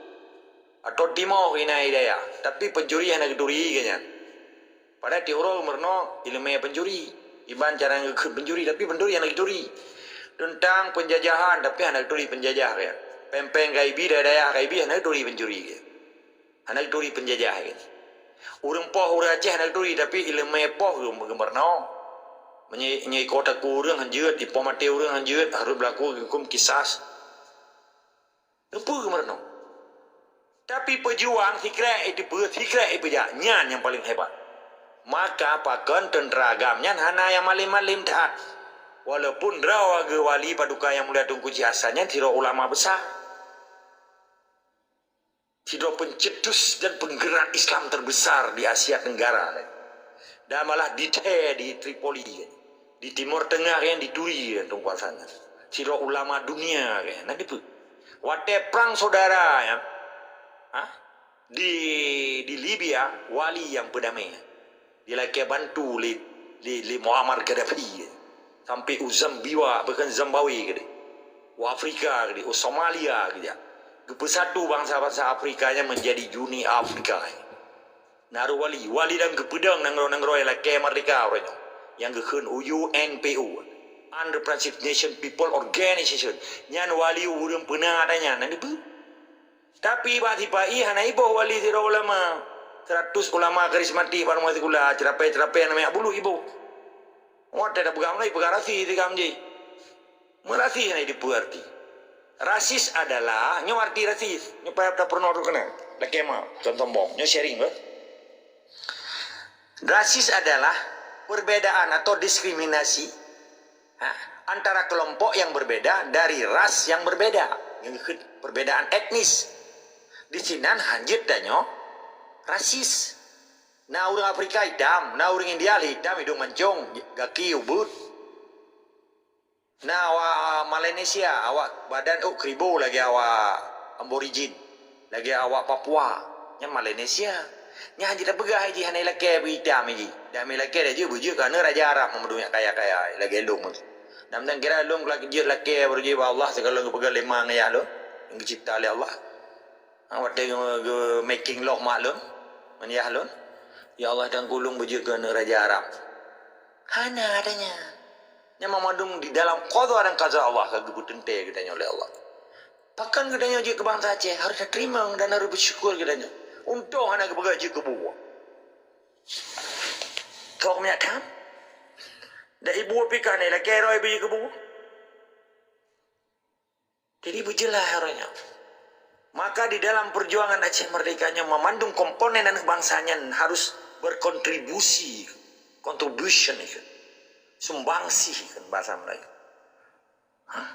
Atau timoh ina hidayah, tapi pencuri hana geuturi geuh nyan. Padahai tiep uroe meurunoe ileumé pencuri. Iban cara geukheun pencuri, tapi pencuri hana geuturi. Teuntang penjajahan, tapi hana geuturi penjajah geuh nyan. Péng-péng gaibi, dayah-dayah gaibi hana geuturi pencuri geuh nyan. Hana geuturi penjajah geuh nyan. Ureuëng poh ureuëng Aceh hana geuturi, tapi ileumé poh geuh meurunoe. Meunyoe, nyoe iko takue ureuëng hanjeuet, ipoh maté ureuëng hanjeuet, harôh beulaku geuhuköm kisas. Keupeue meurunoe? Tapi peujuang sikrek iteupeue, sikrek ipeujak, nyan nyang paleng hebat. Maka pakon teuntra agam nyan hana nyang malem-malem that. Walaupun droe geuh wali paduka Yang Mulia Teungku Cik Hasan nyan sidroe ulama besar. Sidroe pencetus dan penggerak Islam terbesar di Asia Tenggara. Dan malah dithèe di Tripoli, di Timur Tengah nyang dituri Teungku Hasan nyan. Sidroe ulama dunia nyan, na dipeue. Watèe prang saudara nyan, ha? Di, di Libya, wali nyang peudamé. Dilakèe bantu lé, lé, lé Muammar Gaddafi. Sampai u Zambia, bahkan Zimbabwe keudéh. U Afrika keudéh, u Somalia keudéh. Geupeusatu bansa-bansa Afrika nyan menjadi Uni Afrika. Na roh wali, wali dan geupeudong nanggroe-nanggroe nyang lakèe merdeka uroe nyoe. Nyang geukheun U N P O, Unrepressive Nation People Organization. Nyan wali ureuëng peuna ata nyan, na dipeue? Tapi bak sipa-i hana iboh wali sidroe ulama. Seratus ulama karismatik bak rumoh sikula, ceurapèe-ceurapèe nyang na minyak buluh iboh. Watèe tapeugah meunan, ipeugah rasih sikam jih. Meurasih hana dipeue arti. Rasis adalah, nyoe arti rasis. Nyoe payah tapeurunoe droe keunan. Lakèe ma, kon sombong. Nyoe sharing, beuh. Rasis adalah perbedaan atau diskriminasi, ha, antara kelompok yang berbeda dari ras yang berbeda. Yang keu-, perbedaan etnis. Di sinan hanjeuet tanyoe rasis. Na ureuëng Afrika itam, na ureuëng India hitam, idong mancong, gaki ubeut. Na awak Melanesia, awak badan ôk kribo lagèe awak Aborigin, lagèe awak Papua, nyan Melanesia. Nyan jeuet tapeugah jih hana ilakèe beuitam jih. Dan ilakèe dah jeuet beujeuet keu aneuk raja Arab meumeuduek nyang kaya-kaya lagèe lôn. Dan, dan kira lôn jeuet lakèe baru jih bak Allah sigohlom geupeugah lé ma ngon yah lôn, nyang geucipta lé Allah. Ha, watèe geu-, geu-, making love mak lôn, ngon yah lôn, "Ya Allah, Teungku, lôn beujeuet keu aneuk raja Arab." Hana adanya. Nyan mandum di dalam qada dan qadar Allah ka geupeuteuntèe geutanyoe lé Allah. Pakon geutanyoe jeuet keu bansa Aceh, harôh tateurimong dan harôh beusyukur geutanyoe. Untông hana geupeugah jeuet keu buet. Kok minyak tham? Dak ibu pih ka nilai kero ibu jeuet keu buet. Jadi, beujeulaih uroe nyoe. Maka di dalam perjuangan Aceh Merdeka nyoe, meumandum komponen aneuk bansa nyan harus berkontribusi, contribution, sumbangsi, kan bahasa Melayu. Hah?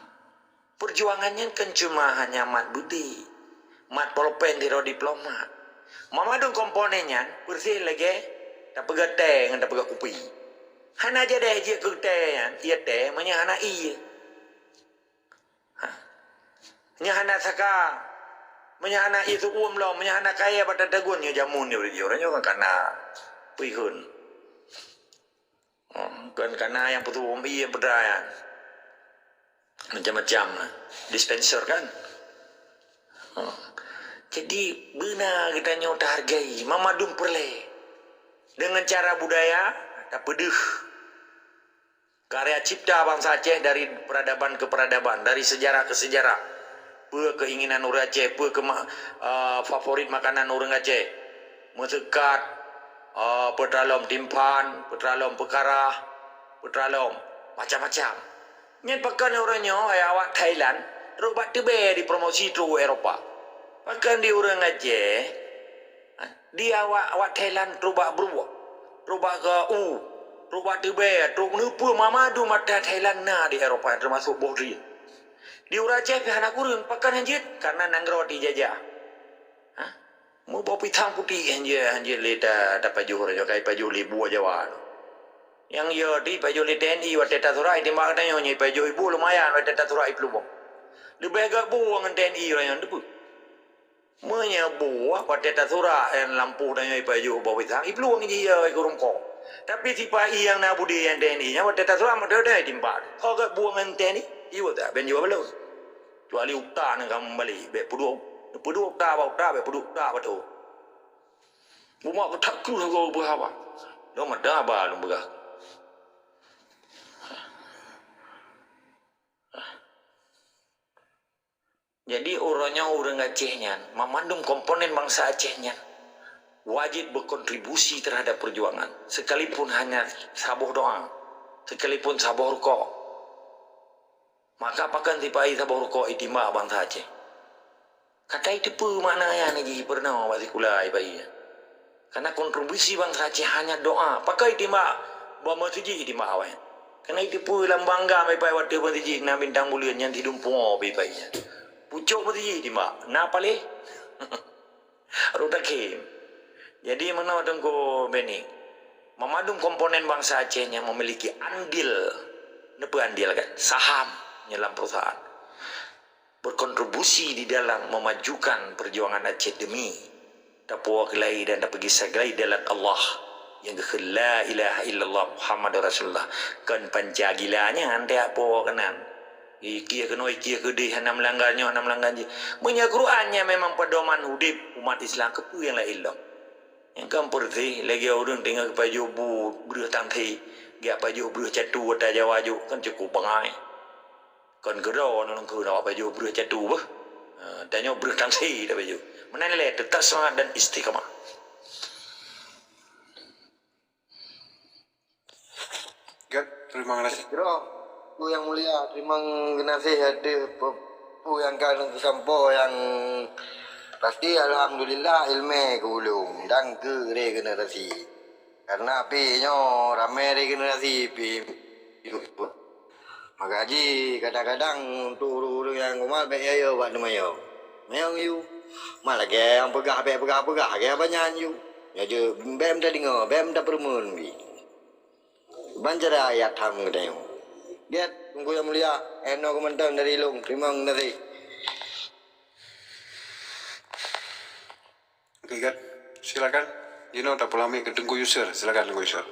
Perjuangan nyan kan cuma hanya mat beudé, mat polpen sidroe diplomat. Meumandum komponen nyan, persis lagèe tapeugah teh ngon tapeugah kupi. Hana jadeh jeuet keu teh nyan, ié teh, meunyo hana ié. Ha. Nyan hana saka. Meunyo hana ié seuuem lom, meunyo hana kayèe bak tatagun nyoe jameun nyoe, ureueng nyoe kan kana peuikheun. Ha, kan kana nyang peutuwom ié peudra nyan. Macam-macam lah. Dispenser kan. Ha. Jadi, beuna geutanyoe tahargai, meumandum peureulèe. Deungon cara budaya, tapeudeuh. Karya cipta bansa Aceh dari peradaban ke peradaban, dari sejarah ke sejarah. Peue keinginan ureueng Aceh, peue keuma-, eh, favorit makanan ureueng Aceh. Meuseukat, eh, peutralom timphan, peutralom peukarah, peutralom macam-macam. Nyan pakon ureueng nyoe, hai awak Thailand, trok bak teubèe dipromosi trok u Eropa. Pakon di ureueng Aceh, di awak, awak Thailand trok bak bruek, Trok bak keu u, trok bak teubèe, trok neupeu mamadu mata Thailand na di Eropa, teumasok boh drien. Di ureueng Aceh pih hana kureueng, pakon han jeuet? Karena nanggroe dijajah. Ha? Meuboh pisang putéh han jeuet, han jeuet lé ta-, tapajoh, ka ipajoh lé buah Jawa. Nyang yo di pajoh lé T N I watèe tasurak, itimbak tanyoe nyoe ipajoh ibu lumayan watèe tasurak iplueng. Leubeh gak buah ngon T N I uroe nyoe, teupeu. Meunyoe buah watèe tasurak, eh, lampôh tanyoe ipajoh boh pisang, iplueng jih ya ikurungkok. Tapi sipa-i nyang na budé nyang T N I nyan watèe tasurak meuteudeh itimpa. Ho gak buah ngon T N I, iwa tak ben jua balon. Kecuali utak nang kamu balik, bèk peuduek, peuduek utak bak utak, bèk peuduek utak bak tu. Bumak keutak keuh gau beuhawa. Dong ada ba lôn peugah. Jadi, uroe nyoe ureueng Aceh nyan, mamandum komponen bansa Aceh nyan wajéb berkontribusi terhadap perjuangan, sekalipun hanya saboh doa, sekalipun saboh rukok. Maka pakon sipa-i saboh rukok itimbak bansa Aceh. Ka taiteupeue makna nyan jih peurunoe bak sikula sipa-i nyan. Karena kontribusi bansa Aceh hanya doa. Pakon itimbak bak meuseujid itimbak awai. Karena iteupeu lam banggam ipai watèe meuseujid na bintang buleuen nyan sidum pungo ipai nyan. Pucok meuseujid itimbak. Na paléh? Rot akhé. Jadi meunoe Teungku Beni. Mamandum komponen bansa Aceh nyan memiliki andil. Neupeu andil kan? Saham nyan lam perusahaan. Berkontribusi di dalam memajukan perjuangan Aceh demi tapuwoe keulai dan tapeugisa keulai dalam Allah nyang geukheun la ilaha illallah Muhammadur Rasulullah. Kon panca gila nyan teuh puwoe keunan. Ikieh keunoe, ikieh keudeh, hana meulanggar nyoe, hana meulanggar jih. Meunyoe Quran nyan memang pedoman udép umat Islam, keupeue nyang laén lom? Nyang kan peureuséh lagèe ureueng teungoh geupajoh bu breueh tangkhé, geujak pajoh breueh catu ata Jawa jok, kan cukup bangai. Kon keudroe ngon keu awak pajoh breueh catu beuh. Ha, tanyoe breueh tangkhé tapajoh. Meunan lé, tetap semangat dan istiqamah. Gèt, terima kasih. Bro, Teungku Yang Mulia, terima kasih ateueh pe-, peue nyang ka neusampoe nyang pasti alhamdulillah ileumèe keu ulôn dan keu regenerasi. Karena pih nyoe ramè regenerasi pih. Maka jih kadang-kadang untuk ureueng-ureueng nyang kumal bèk yo-yo bak teumanyong. Manyong yue. Mak lagèe nyang peugah bèk peugah-peugah lagèe haba nyan yue. Nyoe jeuet bèk meudeungoe, bèk meupeureumeun pih. Ban cara ayat tham geutanyoe. Gèt, Teungku Yang Mulia, eh, nyoe keuh mantong dari lôn. Terima kasih. Oke, Gèt. Silakan. Jinoe tapulang mic keu Teungku Yusur. Silakan, Teungku Yusur.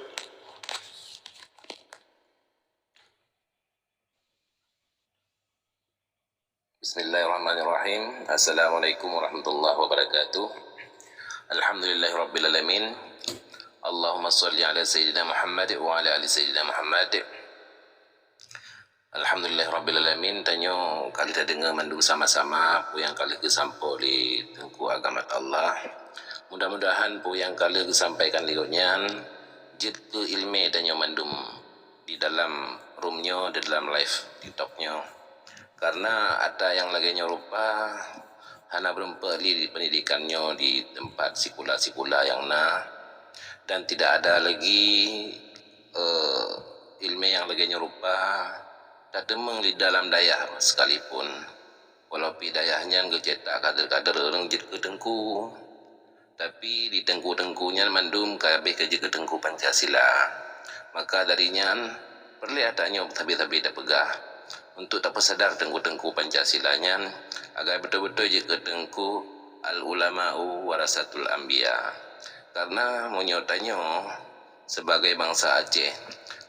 Bismillahirrahmanirrahim. Assalamualaikum warahmatullahi wabarakatuh. Alhamdulillahirabbil alamin. Allahumma shalli ala sayyidina Muhammad wa ala ali sayyidina Muhammad. Alhamdulillahirabbil alamin. Tanyoe ka lheueh tadeungoe mandum sama-sama peue nyang ka lheueh geusampoe lé Teungku Agam Allah. Mudah-mudahan peue nyang ka lheueh geusampaikan lé gobnyan jeuet keu ileumèe tanyoe mandum di dalam room nyoe, di dalam live TikTok nyoe. Karena ata nyang lagèe nyoe rupa hana beureumpok lé di pendidikan nyoe di teumpat sikula-sikula nyang na, dan tidak ada lagi, eh, ileumèe nyang lagèe nyoe rupa tateumeung di dalam dayah sekalipun. Walau pih dayah nyan geucetak kader-kader ureueng jeuet keu teungku, tapi di teungku-teungku nyan mandum ka habéh ka jeuet keu teungku Pancasila. Maka dari nyan, peureulèe ata nyoe sabe-sabe tapeugah untuk tapeusadar teungku-teungku Pancasila nyan, agar beutôi-beutôi jeuet keu teungku al-ulama'u warasatul anbiya. Karena meunyoe tanyoe sebagai bansa Aceh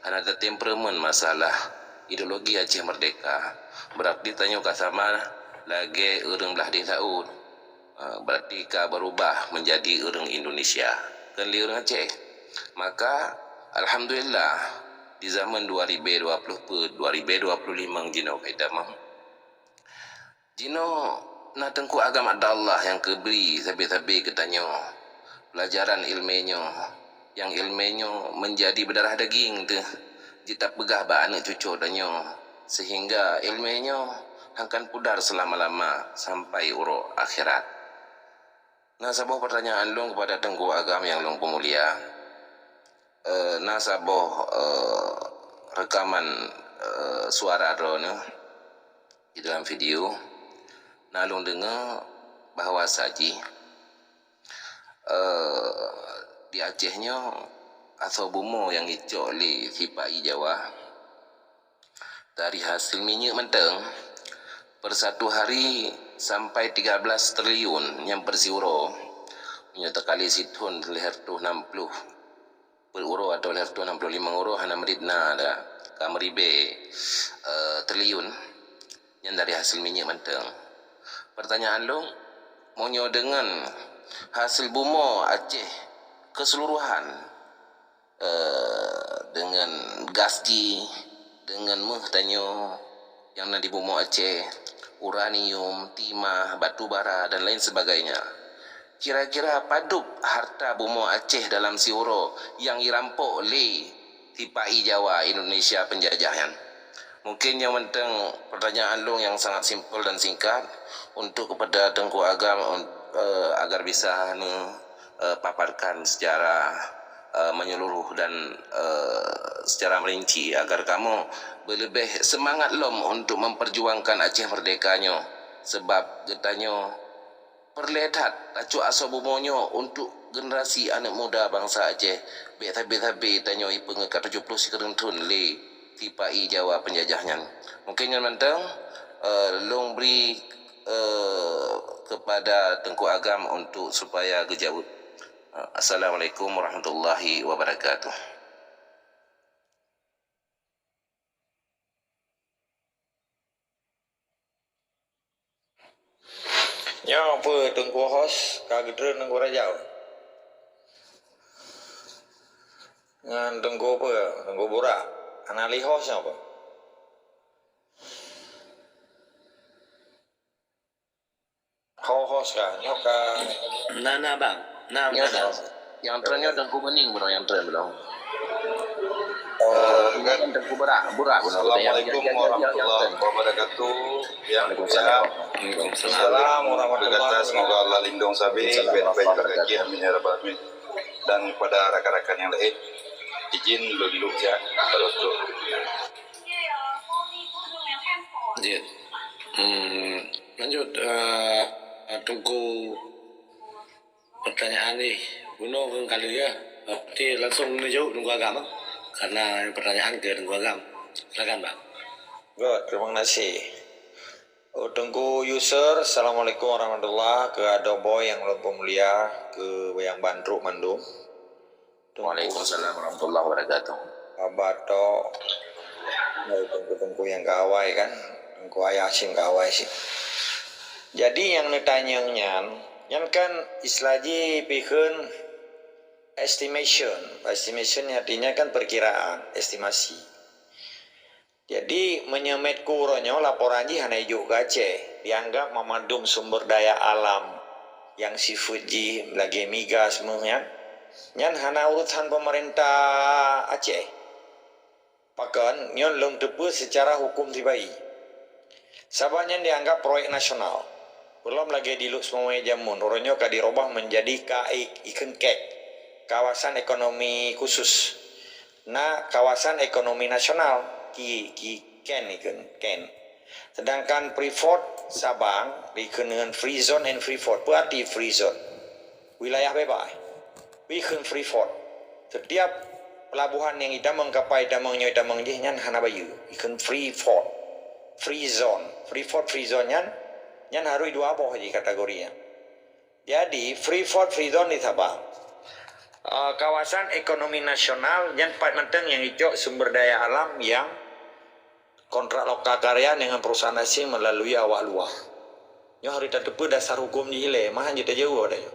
hana tatem peureumeun masalah ideologi Aceh Merdeka, berarti tanyoe ka sama lagèe ureueng blah deh laôt. Ha, berarti ka berubah menjadi ureueng Indonesia, kon lé ureueng Aceh. Maka, alhamdulillah, di zaman dua ribu dua puluh peuet, dua ribu dua puluh lima jinoe ka itamong. Jinoe na Teungku Agam Abdallah nyang geubri sabe-sabe geutanyoe pelajaran ileumèe nyoe, nyang ileumèe nyoe meunjadi beudarah daging teuh jeuet tapeugah bak aneuk cucoe tanyoe, sehingga ileumèe nyoe akan pudar seulama-lama sampai uroe akhirat. Na saboh peurtanyaan lôn keupada Teungku Agam nyang lôn peumulia. Eh, na saboh, eh, rekaman, eh, suara droeneuh di dalam video. Na lôn deungoe bahwa saji, eh, di Aceh nyoe asoe bumoe nyang jicok lé sipa-i Jawa dari hasil minyeuk mantong, per satu hari sampai tiga belas triliun nyang per siuroe, meunyoe takali sithon lhèe reutôh nam ploh per uroe atau lhèe reutôh nam ploh limong uroe hana meurit na dah, ka meuribèe, eh, triliun nyan dari hasil minyeuk mantong. Pertanyaan lôn, meunyoe deungon hasil bumoe Aceh keseluruhan, eh, deungon gas jih, deungon méuh tanyoe nyang na di bumoe Aceh, uranium, timah, batu bara, dan lain sebagainya. Kira-kira padub harta bumoe Aceh dalam siuroe nyang jirampok lé sipa-i Jawa Indonesia penjajah nyan? Mungkin nyang mantong pertanyaan lôn nyang sangat simpel dan singkat untuk kepada Teungku Agam, eh, agar bisa ne, eh, paparkan secara, eh, menyeluruh dan, eh, secara merinci agar kamoe beuleubeh semangat lom untuk memperjuangkan Aceh Merdeka nyoe, sebab geutanyoe peureulèe that tacok asoe bumoe nyoe untuk generasi aneuk muda bansa Aceh. Bèk sabe-sabe tanyoe jipeungeut ka tujoh ploh sikureueng thon lé sipa-i Jawa penjajah nyan. Mungkin nyan mantong, eh, lôn bri, eh, kepada Teungku Agam untuk supaya geujaweueb. Eh, Assalamualaikum warahmatullahi wabarakatuh. Nyoe peue Teungku Hos ka geutreun Teungku Rajau? Ngon Teungku peue? Teungku Burak. Analis Hos nyoe peue? Ho-, Hos ka, nyoe ka. Na, na, Bang. Na, Nyoe na, na. Nyang treun nyoe Teungku Meuning bunoe nyang treun bunoe. Oh, Eh, kan. Teungku Burak, Burak bunoe. Assalamualaikum warahmatullahi wabarakatuh. Yang mulia. Waalaikumsalam. Waalaikumsalam. Salam warahmatullahi wabarakatuh. Semoga Allah lindung sabe, Waalaikumsalam baik-baik warahmatullahi wabarakatuh. Amin ya rabbal alamin. Dan kepada rakan-rakan yang lain, izin lôn duek siat, kalau tu. Jeuet. Hmm, lanjut, eh, Teungku pertanyaan ni. Bunoe keu kali ya. Berarti langsung neujaweueb Teungku Agam, eh. Karena pertanyaan ke Teungku Agam. Silakan, Bang. Good, terima kasih. Oh, Teungku Yusur, Assalamualaikum warahmatullahi, keu adoe boy nyang lôn peumulia, keu nyang ban trok mandum. Waalaikumsalam warahmatullahi wabarakatuh. Haba tok. Hai teungku-teungku nyang keu awai kan? Teungku Ayah Hasyim keu awai sit. Jadi nyang neutanyong nyan, nyan kan istilah jih pi kheun estimation. Estimation artinya kan perkiraan, estimasi. Jadi, meunyoe Medco uroe nyoe laporan jih hana ijok keu Aceh, dianggap mamandum sumber daya alam nyang sifeuet jih lagèe migas méuh nyan, nyan hana urusan peumeurintah Aceh. Pakon, nyoe lôn teupeue seucara huköm sibayi. Sabab nyan dianggap proyek nasional. Peulom lagèe di Lhokseumawe jameun, uroe nyoe ka dirubah menjadi K E, ikheun K E K, Kawasan Ekonomi Khusus. Na kawasan ekonomi nasional, ki, ki, ken, ikheun, ken. Sedangkan Freeport Sabang, dikheun ngon Free Zone and Freeport. Peue arti Free Zone? Wilayah bebas. Pi kheun Freeport. Setiap pelabuhan nyang itamong kapai, itamong nyoe, itamong jih, nyan hana bayeue. Ikheun Freeport. Free Zone. Freeport, Free Zone nyan, nyan harôh dua boh jih kategori nyan. Jadi, Freeport, Free Zone di Sabang. Ah, kawasan ekonomi nasional nyan pat mantong nyang icok sumber daya alam nyang kontrak loka karya dengan perusahaan asing melalui awak luar. Nyoe harôh tateupeue dasar huköm jih ilèe, meuhan jeuet tajaweueb pada nyoe.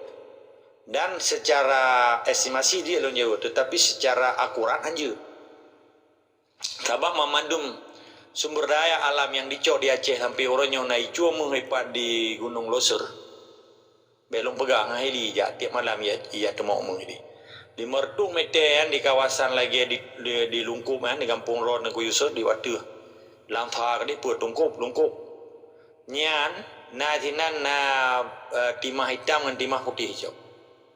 Dan secara estimasi jeuet lôn jaweueb, tetapi secara akurat hanjeuet. Sabab mamandum sumber daya alam nyang dicok di Aceh sampoe uroe nyoe na icue méuh ipat di Gunong Loser. Bèk lôn peugah ngon Heli jak tiep malam ia, ia teumok méuh di. Lima reutôh meter nyan di kawasan lagèe di, di, di Lungkup nyan, di Gampông Ron, Teungku Yusuf, di Wateuh. Lam fa ka dipeue Tungkop, Lungkup. Nyan, na sinan na, eh, timah itam ngon timah putéh cok.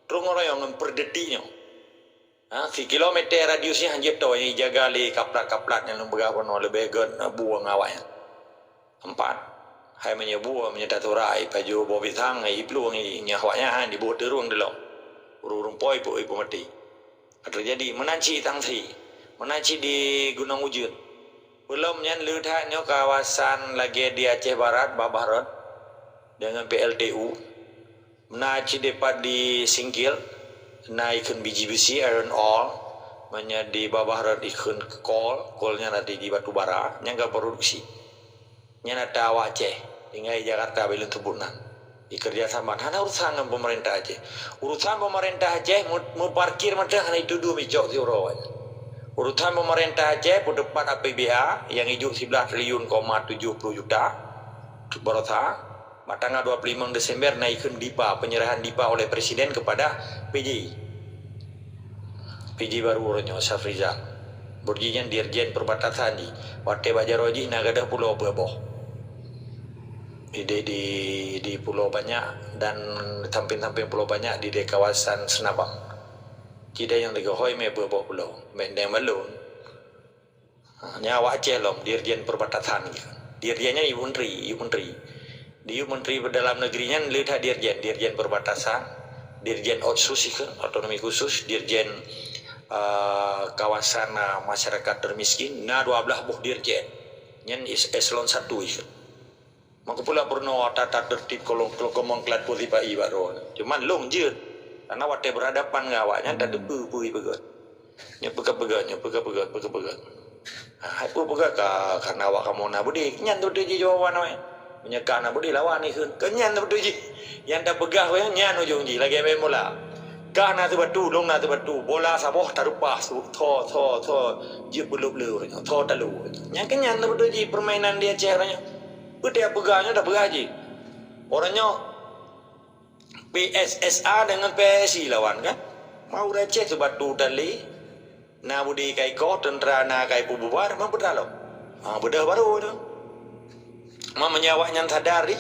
Trong royong ngon per detik nyoe. Ha, sikilomèter radius nyan hanjeuet toe nyang ijaga lé kaplat-kaplat nyang lôn peugah bunoe leubeh gét, ha, bueng awaknyan. Empat. Hai meunyoe bueng, meunyoe taturai pajoh boh pisang, hai iplueng i nyoe awaknyan, ha, diboh teurong dilom. Ureueng-ureueng po ipeu-, ipeumaté. Ka teujadi meunan cit i Tangsi, meunan cit di Gunong Ujeuen. Peulom nyan le that nyoe kawasan lagèe di Aceh Barat, Babah Rot, deungon P L T U. Na cit dipat di Singkil, na ikheun B G B C, iron ore, meunyoe di Babah Rot ikheun kol, kol nyan arti di batu bara, nyan ka produksi. Nyan ata awak Aceh, tinggai Jakarta, bèk lôn seubut nan. Ikeureuja sama, hana urusan ngon peumeurintah Aceh. Urusan peumeurintah Aceh meu-, meuparkir mantong hana itudu micok siuroe. Urusan peumeurintah Aceh peuteupat A P B A nyang ijok siblaih triliun koma tujoh ploh juta barosa, bak tanggai dua ploh limong Desember na ikheun DIPA, penyerahan DIPA oleh Presiden kepada P J. P J baru uroe nyoe, Syafrizal. Buet jih nyan Dirjen Perbatasan jih. Watèe bak jaroe jih na gadôh pulo peuet boh. Di, di, di, di Pulo Banyak dan samping-samping Pulo Banyak di, di kawasan Seunabang. Cit nyang digeuhôi mè peuet boh pulo, mè ndeng balon. Ha, nyan awak Aceh lom, Dirjen Perbatasan gitu. Dirjen nyan yue menteri, yue menteri. Di yue menteri dalam negeri nyan le that dirjen, Dirjen Perbatasan, Dirjen Otsus ikheun, otonomi khusus, Dirjen, eh, kawasan, eh, masyarakat termiskin, na dua blah boh dirjen. Nyan is-, eselon satu ikheun. Maka pula peurunoe tata tertib kolong, kolong kelat pun sipa-i bak droe. Cuman lôn jeuet. Karena watèe berhadapan ngon awaknyan, tateupeue peue ipeugah. Nyoe peugah-peugah, nyoe peugah-peugah, peugah-peugah. Ha, hai peue peugah ka, karena awak kamoe na beudé. Nyan teubeutôi jih jawaban awaknyan. Meunyoe ka na beudé lawan ikheun. Keu nyan teubeutôi jih. Nyang tapeugah nyan ujong jih lagèe main bola. Kah na sibatu, lôn na sibatu. Bola saboh tareupah, tho, tho, tho. Jeuet peuleup lé uroe nyoe, tho talo. Nyan keu nyan teubeutôi jih permainan di Aceh uroe nyoe. Peue tapeugah nyoe, tapeugah jih. Uroe nyoe P S S A deungon P S I lawan kan? Ma ureueng Aceh sibatu tali. Na beudé ka ikoh, teuntra na ka ipeububar, ma beudalom. Ha, beudôh barô tu. Ma meunyoe awaknyan sadar jih,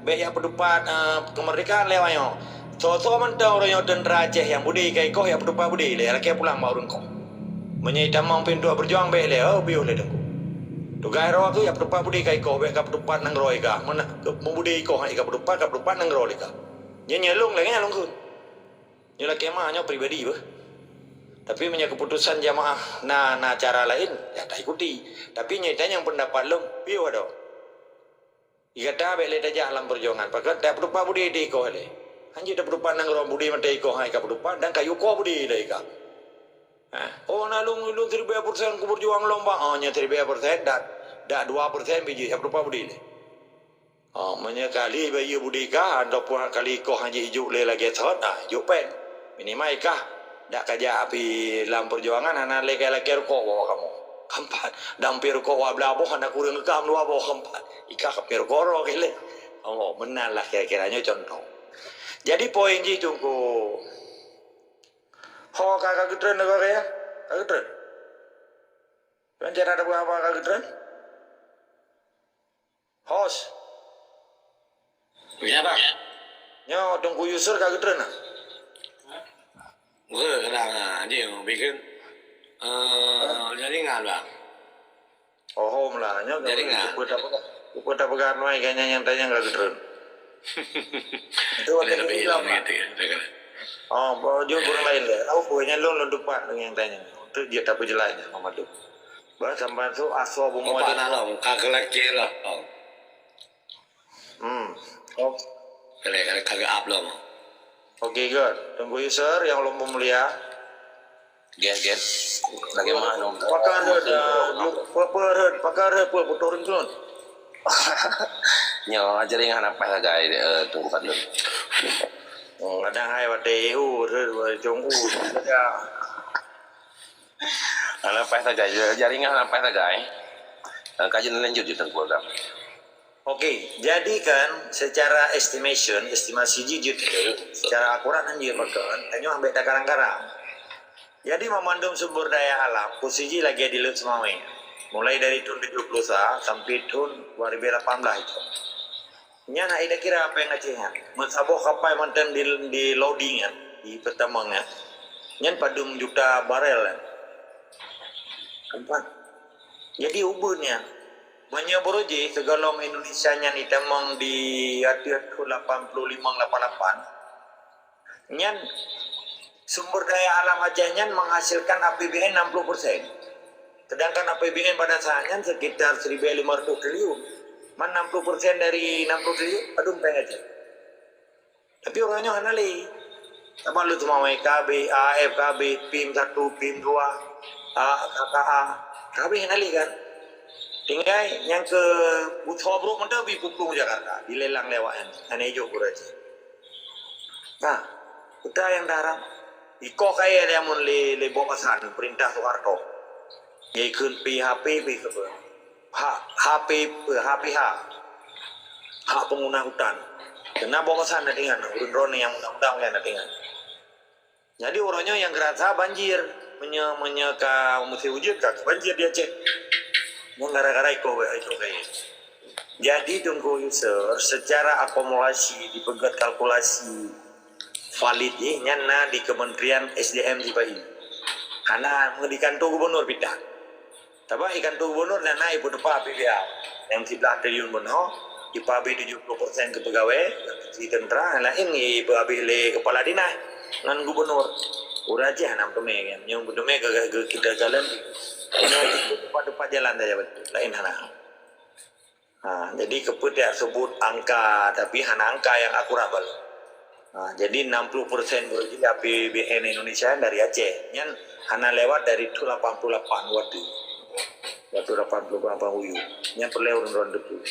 bèk jak peuteupat, eh, keumeurdekaan lé awaknyoe. Soe-soe mantong uroe nyoe teuntra Aceh nyang beudé ka ikoh, jak peuteupat beudé lé, lakèe pulang bak ureueng koh. Meunyoe itamong pintoe beujuang bèk lé, oh, piôh lé teungku. Tugaih droe keuh jak peuteupat beudé ka ikoh, bèk ka peuteupat nanggroe ikah. Meunang, meubeudé ikoh ka peuteupat, ka peuteupat nanggroe lé kah. Nyan nyelong lagèe nyan lôn kheun. Nyoe lakèe ma nyoe pribadi beuh. Tapi meunyoe keuputosan jamaah na, na cara laén, ya taikuti. Tapi nyoe tanyong peundapat lôn, piôh adoe. Gata bèk lé tajak lam peujuangan. Pakon tapeuteupat beudé di ikoh lé. Hanjeuet tapeuteupat nanggroe beudé mantong ikoh hai ka peuteupat dan ka ikoh beudé lé ka. Ha? Oh, na lôn, lôn siribèe persen kubeujuang lom bang. Oh, nyan siribèe persen dak, dak dua persen bijéh tapeuteupat beudé lé. Oh, meunyoe kali bayeue beudé kah, ataupun kali ikoh hanjeuet ijok lé lagèe thot, ah, ijok pèng. Minimal kah dak kajak api lam peujuangan hana lé lakèe rukok bak kamoe. Keumpat, dampé rukok dua blah boh hana kureueng kah dua boh keumpat. Ikah kampé rukok roh keuh lé. Oh, meunan lah kira-kira nyoe contoh. Jadi poin jih teungku. Ho ka, ka geutreun deungoe ya? Ka geutreun. Rencana ada apa ka geutreun? Hos. Ya, Bang. Nyoe Teungku Yusur ka geutreun nah. Geutreun nah, anjing bikin eh jaringan, Bang. Oh, hom lah, nyoe jaringan. Cuba tak peugah, cuba tak peugah nuai kayaknya nyang tanya ka geutreun. Itu ada lebih hilang gitu ya. Oh, baju kurang lain deh. Tahu pokoknya lôn lôn tupat dengan tanya. Untuk dia tak perjelasnya Muhammad tu. Bah sampai tu aso bumoe. Opak nalong ka kelakir lah. Oh. Hmm. Oh. Kali kali kagak up lah mau. Oke, good. Tunggu user yang lom mulia. Gen, gen. Lagi mana? Pakar dah, pakar putus turun. Nyo, jaringan apa sagai eh, tunggu kan dulu. Oh, kadang hai watèe eu, tunggu. Hana paih sagai, jaringan hana paih sagai. Kaji lanjut je tengku agam. Oke, jadi kan secara estimation, estimasi jih jeuet, secara akurat han jeuet pakon, tanyoe ambek takarang-karang. Jadi memandum sumber daya alam, posisi lagi di Laut Seumawé. Mulai dari tahun tujuh puluh sa sampai tahun dua ribu lapan belas itu. Nyan hana kira apa yang Aceh nyan. Meusaboh kapai mantong di, di loading nyan, di pertambangan. Nyan padum juta barel. Nampak? Jadi ubeut nyan. Meunyoe baroe jih sigohlom Indonesia nyan itamong di ateueh lapan puluh lima lapan lapan, nyan sumber daya alam Aceh nyan menghasilkan A P B N enam puluh persen. Sedangkan A P B N pada saat nyan sekitar seribu lima ratus triliun. Man enam puluh persen dari enam puluh triliun, padum péng Aceh. Tapi uroe nyoe hana lé. Sabab lôn teumawai K B, A F K B, pim satu, pim dua, A, K K A, K B hana lé kan. Tinggai nyang keu busoe brok mantong bri pupung Jakarta, dilelang lé awak nyan, hana ijok gura cit. Nah, peue nyang daram. Ikoh kayèe lé amun lé, lé Bok Hasan, peurintah Soeharto. Jikheun P H P, pi sapeue. Hak H P, H P H. Hak peunguna hutan. Keunan Bok Hasan na teuingat, ureueng droeneuh nyang undang-undang nyan na teuingat. Jadi uroe nyoe nyang geurasa banjir. Meunyoe, meunyoe ka musim ujeuen ka banjir di Aceh. Nyan gara-gara ikoh, ikoh kayèe. Jadi Teungku Yusuf, secara akumulasi, dipeugèt kalkulasi valid jih, nyan na di Kementerian S D M sipa-i. Hana di kantor gubernur pih tan. Sabab di kantor gubernur na, na ipeuteupat A P B A nyang siblaih triliun bunoe, ipahabéh tujoh puluh persen keu peugawée, si teuntra, laén ipahabéh lé kepala dinas ngon gubernur. Ureueng Aceh hana meuteumé kan. Nyang meuteumé keu, keu kita jalan, nyoe itu teumpat-teumpat jalan saja beutôi, laén hana. Ha, jadi keupeue tajak seubut angka, tapi hana angka nyang akurat baroe. Ha, jadi enam puluh persen beureuji A P B N Indonesia dari Aceh. Nyan hana lewat dari tu lapan puluh lapan waktu. Waktu lapan puluh lapan uyu. Nyan peureulèe ureueng-ureueng teupeu.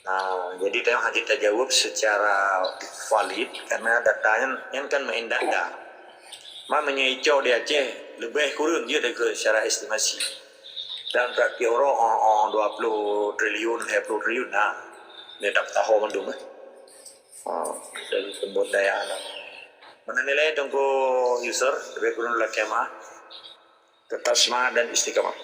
Ha, jadi tanyoe hana jeuet tajaweueb secara valid karena data nyan, nyan kan main data. Ma meunyoe icok di Aceh leubeh kureueng jeuet daripada secara estimasi. Dan praktik uroe, oh, oh, dua puluh triliun, lhèe puluh triliun, nah. Nyoe tak tahu mandum, eh. Oh, dari sumber daya alam. Meunan ilèe Teungku Yusuf, leubeh kureueng lakèe meu'ah. Tetap semangat dan istiqamah.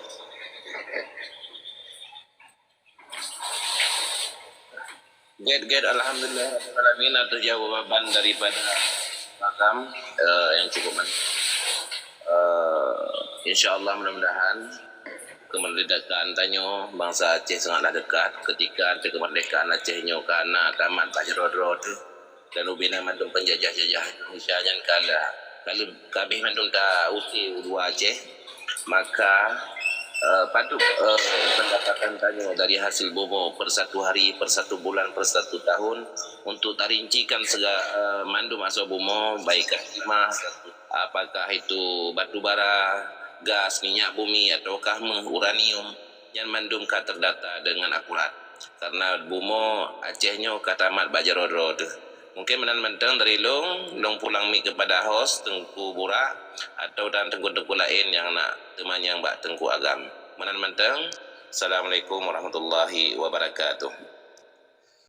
Gèt, gèt, alhamdulillah, alamin, atas jawaban daripada Makam, eh, yang cukup mantap. Eh, insya Allah, mudah-mudahan kemerdekaan tanyoe bangsa Aceh sangatlah dekat. Ketika kemerdekaan Aceh nyoe ka na tamat bak jaroe-droe teuh, dan ubena mandum penjajah-jajah Indonesia nyan ka, ka, ka habéh mandum ta usé u luwa Aceh, maka, eh, patut, eh, pendapatan tanyoe dari hasil bumoe per satu hari, per satu bulan, per satu tahun untuk tarincikan sega-, eh, mandum asoe bumoe, baik kah timah, apakah itu batu bara, gas, minyak bumi, ataukah méuh, uranium, nyan mandum ka terdata dengan akurat. Karena bumoe Aceh nyoe ka tamat bak jaroe-droe teuh. Mungkin meunan mantong dari lôn, lôn pulang mic kepada host Teungku Burak atau dan teungku-teungku laén nyang nak teumanyong bak Teungku Agam. Meunan mantong. Assalamualaikum warahmatullahi wabarakatuh.